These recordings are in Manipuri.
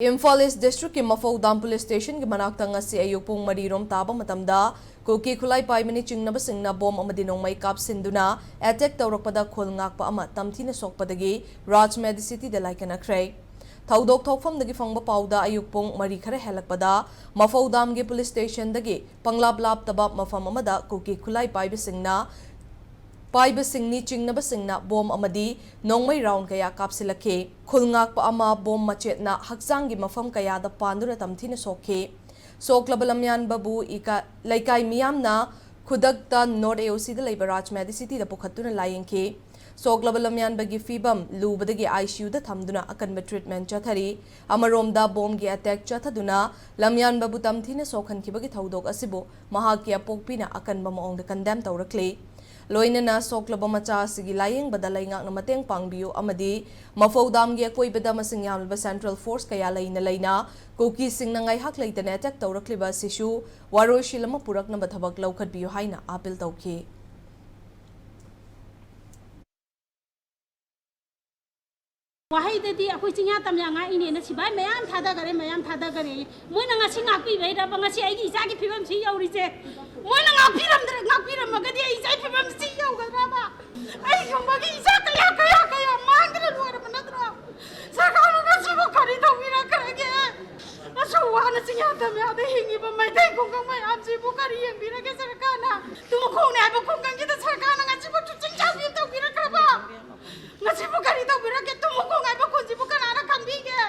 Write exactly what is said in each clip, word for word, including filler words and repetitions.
ꯏꯝꯐꯥꯜ ꯏꯁ ꯗꯤꯁꯇ꯭ꯔꯤꯛꯀꯤ ꯃꯐꯧ ꯗꯥꯝ ꯄꯨꯂꯤꯁ ꯁ꯭ꯇꯦꯁꯟꯒꯤ ꯃꯅꯥꯛꯇ ꯉꯁꯤ ꯑꯌꯨꯛ ꯄꯨꯡ ꯃꯔꯤ ꯔꯣꯝ ꯇꯥꯕ ꯃꯇꯝꯗ ꯀꯨꯀꯤ ꯈꯨꯠꯂꯥꯏ ꯄꯥꯏꯕꯅꯤ ꯆꯤꯡꯅꯕꯁꯤꯡꯅ ꯕꯣꯝ ꯑꯃꯗꯤ ꯅꯣꯡꯃꯩ ꯀꯥꯞꯁꯤꯟꯗꯨꯅ ꯑꯦꯇꯦꯛ ꯇꯧꯔꯛꯄꯗ ꯈꯨꯜ ꯉꯥꯛꯄ ꯑꯃ ꯇꯝꯊꯤꯅ ꯁꯣꯛꯄꯗꯒꯤ ꯔꯥꯖ ꯃꯦꯗꯤꯁꯤꯇꯤꯗ ꯂꯥꯏꯀꯠꯅꯈ꯭ꯔꯦ꯫ ꯊꯧꯗꯣꯛ ꯊꯣꯛꯐꯝꯗꯒꯤ ꯐꯪꯕ ꯄꯥꯎꯗ ꯑꯌꯨꯛ ꯄꯨꯡ ꯃꯔꯤ ꯈꯔ ꯍꯦꯜꯂꯛꯄꯗ ꯃꯐꯧ ꯗꯥꯝꯒꯤ ꯄꯨꯂꯤꯁ ꯁ꯭ꯇꯦꯁꯟꯗꯒꯤ ꯄꯪꯂꯥꯞ ꯂꯥꯞꯇꯕ ꯃꯐꯝ ꯑꯃꯗ ꯀꯨꯀꯤ ꯈꯨꯠꯂꯥꯏ ꯄꯥꯏꯕꯁꯤꯡꯅ ꯄꯥꯏꯕꯁꯤꯡꯅꯤ ꯆꯤꯡꯅꯕꯁꯤꯡꯅ ꯕꯣꯝ ꯑꯃꯗꯤ ꯅꯣꯡꯃꯩ ꯔꯥꯎꯟ ꯀꯌꯥ ꯀꯥꯞꯁꯤꯜꯂꯛꯈꯤ꯫ ꯈꯨꯜ ꯉꯥꯛꯄ ꯑꯃ ꯕꯣꯝ ꯃꯆꯦꯠꯅ ꯍꯛꯆꯥꯡꯒꯤ ꯃꯐꯝ ꯀꯌꯥꯗ ꯄꯥꯟꯗꯨꯅ ꯇꯝꯊꯤꯅ ꯁꯣꯛꯈꯤ꯫ ꯁꯣꯛꯂꯕ ꯂꯝꯌꯥꯟꯕꯕꯨ ꯏꯀꯥ-, ꯂꯩꯀꯥꯏ ꯃꯤꯌꯥꯝꯅ ꯈꯨꯗꯛꯇ ꯅꯣꯔꯠ ꯑꯦ ꯑꯣ ꯁꯤꯗ ꯂꯩꯕ ꯔꯥꯖ ꯃꯦꯗꯤꯁꯤꯇꯤꯗ ꯄꯨꯈꯠꯇꯨꯅ ꯂꯥꯌꯦꯡꯈꯤ꯫ ꯁꯣꯛꯂꯕ ꯂꯝꯌꯥꯟꯕꯒꯤ ꯐꯤꯕꯝ ꯂꯨꯕꯗꯒꯤ ꯑꯥꯏ ꯁꯤ ꯌꯨꯗ ꯊꯝꯗꯨꯅ ꯑꯀꯟꯕ ꯇ꯭ꯔꯤꯠꯃꯦꯟ ꯆꯠꯊꯔꯤ꯫ ꯑꯃꯔꯣꯝꯗ ꯕꯣꯝꯒꯤ ꯑꯦꯇꯦꯛ ꯆꯠꯊꯗꯨꯅ ꯂꯝꯌꯥꯟꯕꯕꯨ ꯇꯝꯊꯤꯅ ꯁꯣꯛꯍꯟꯈꯤꯕꯒꯤ ꯊꯧꯗꯣꯛ ꯑꯁꯤꯕꯨ ꯃꯍꯥꯛꯀꯤ ꯑꯄꯣꯛꯄꯤꯅ ꯑꯀꯟꯕ ꯃꯑꯣꯡꯗ ꯀꯟꯗꯦꯝ ꯇꯧꯔꯛꯂꯤ꯫ ꯂꯣꯏꯅꯅ ꯁꯣꯛꯂꯕ ꯃꯆꯥ ꯑꯁꯤꯒꯤ ꯂꯥꯌꯦꯡꯕꯗ ꯂꯩꯉꯥꯛꯅ ꯃꯇꯦꯡ ꯄꯥꯡꯕꯤꯌꯨ ꯑꯃꯗꯤ ꯃꯐꯧ ꯗꯥꯝꯒꯤ ꯑꯀꯣꯏꯕꯗ ꯃꯁꯤꯡ ꯌꯥꯝꯂꯕ ꯁꯦꯟꯇ꯭ꯔꯦꯜ ꯐꯣꯔꯁ ꯀꯌꯥ ꯂꯩꯅ ꯂꯩꯅ ꯀꯨꯀꯤꯁꯤꯡꯅ ꯉꯥꯏꯍꯥꯛ ꯂꯩꯇꯅ ꯑꯦꯇꯦꯛ ꯇꯧꯔꯛꯂꯤꯕ ꯑꯁꯤꯁꯨ ꯋꯥꯔꯣꯏꯁꯤꯜ ꯑꯃ ꯄꯨꯔꯛꯅꯕ ꯊꯕꯛ ꯂꯧꯈꯠꯄꯤꯌꯨ ꯍꯥꯏꯅ ꯑꯥꯄꯤꯜ ꯇꯧꯈꯤ꯫ ꯋꯥꯍꯩꯗꯗꯤ ꯑꯩꯈꯣꯏ ꯆꯤꯡꯌꯥ ꯇꯝꯌꯥ ꯉꯥꯛꯏꯅꯦꯅ ꯁꯤꯐꯥꯏ ꯃꯌꯥꯝ ꯊꯥꯗꯈꯔꯦ, ꯃꯌꯥꯝ ꯊꯥꯗꯈꯔꯦ꯫ ꯃꯣꯏꯅ ꯉꯁꯤ ꯉꯥꯛꯄꯤꯕꯩꯔꯕ ꯉꯁꯤ ꯑꯩꯒꯤ ꯏꯆꯥꯒꯤ ꯐꯤꯕꯝꯁꯤ ꯌꯧꯔꯤꯁꯦ? ꯃꯣꯏꯅ ꯉꯥꯛꯄꯤꯔꯝꯗ꯭ꯔ-, ꯉꯥꯛꯄꯤꯔꯝꯃꯒꯗꯤ ꯑꯩ ꯏꯆꯥꯒꯤ ꯐꯤꯕꯝꯁꯤ ꯌꯧꯒꯗ꯭ꯔꯕ? ꯑꯩꯒꯨꯝꯕꯒꯤ ꯏꯆꯥ ꯀꯌꯥ, ꯀꯌꯥ, ꯀꯌꯥ ꯃꯥꯡꯗꯅ ꯂꯣꯏꯔꯕ ꯅꯠꯇ꯭ꯔꯣ? ꯁꯔꯀꯥꯔꯅ ꯉꯁꯤꯕꯨ ꯀꯔꯤ ꯇꯧꯕꯤꯔꯛꯈ꯭ꯔꯒꯦ? ꯑꯁꯨꯛ ꯋꯥꯅ ꯆꯤꯡꯌꯥ ꯇꯝꯌꯥꯗ ꯍꯤꯡꯉꯤꯕ ꯃꯩꯇꯩ ꯈꯨꯡꯒꯪ ꯃꯌꯥꯝꯁꯤꯕꯨ ꯀꯔꯤ ꯌꯦꯡꯕꯤꯔꯒꯦ ꯁꯔꯀꯥꯔꯅ? ꯇꯨꯃꯈꯣꯡꯅꯦ ꯍꯥꯏꯕ ꯈꯨꯡꯒꯪꯁꯤꯗ ꯁꯔꯀꯥꯔꯅ ꯉꯁꯤꯕꯨ ꯇꯨꯆꯤꯡ ꯆꯥꯕꯤ ꯑꯃ ꯇꯧꯕꯤꯔꯛꯈ꯭ꯔꯕ? ꯉꯁꯤꯕꯨ ꯀꯔꯤ ꯇꯧꯕꯤꯔꯛꯀꯦ? ꯇꯨꯃꯈꯣꯡ ꯍꯥꯏꯕ ꯈꯨꯟꯁꯤꯕꯨ ꯀꯅꯥꯅ ꯈꯪꯕꯤꯒꯦ?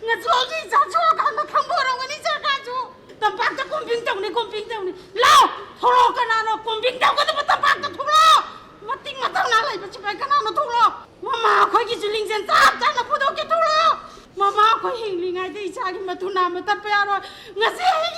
ꯉꯁꯤ ꯑꯩꯒꯤ ꯏꯆꯥ ꯁꯣꯛꯑꯀꯥꯟꯗ ꯈꯪꯕ ꯑꯣꯏꯔꯝꯒꯅꯤ ꯁꯔꯀꯥꯔꯁꯨ꯫ ꯇꯝꯄꯥꯛꯇ ꯀꯣꯝꯄꯤꯡ ꯇꯧꯅꯤ, ꯀꯣꯝꯄꯤꯡ ꯇꯧꯅꯤ꯫ ꯂꯥꯎ! ꯊꯣꯛꯂꯛꯑꯣ, ꯀꯅꯥꯅꯣ ꯀꯣꯝꯄꯤꯡ ꯇꯧꯒꯗꯕ ꯇꯝꯄꯥꯛꯇ ꯊꯣꯛꯂꯛꯑꯣ! ꯃꯇꯤꯛ ꯃꯊꯧꯅꯥ ꯂꯩꯕ ꯁꯤꯐꯥꯏ ꯀꯅꯥꯅꯣ ꯊꯣꯛꯂꯛꯑꯣ! ꯃꯃꯥ ꯑꯩꯈꯣꯏꯒꯤꯁꯨ ꯂꯤꯡꯖꯦꯜ ꯆꯞ ꯆꯥꯅ ꯄꯨꯊꯣꯛꯀꯦ ꯊꯣꯛꯂꯛꯑꯣ! ꯃꯃꯥ ꯑꯩꯈꯣꯏ ꯍꯤꯡꯂꯤꯉꯩꯗ ꯏꯆꯥꯒꯤ ꯃꯇꯨ ꯅꯥꯝꯃ ꯇꯠꯄ ꯌꯥꯔꯣꯏ꯫ ꯉꯁꯤ ꯑꯍꯤꯡ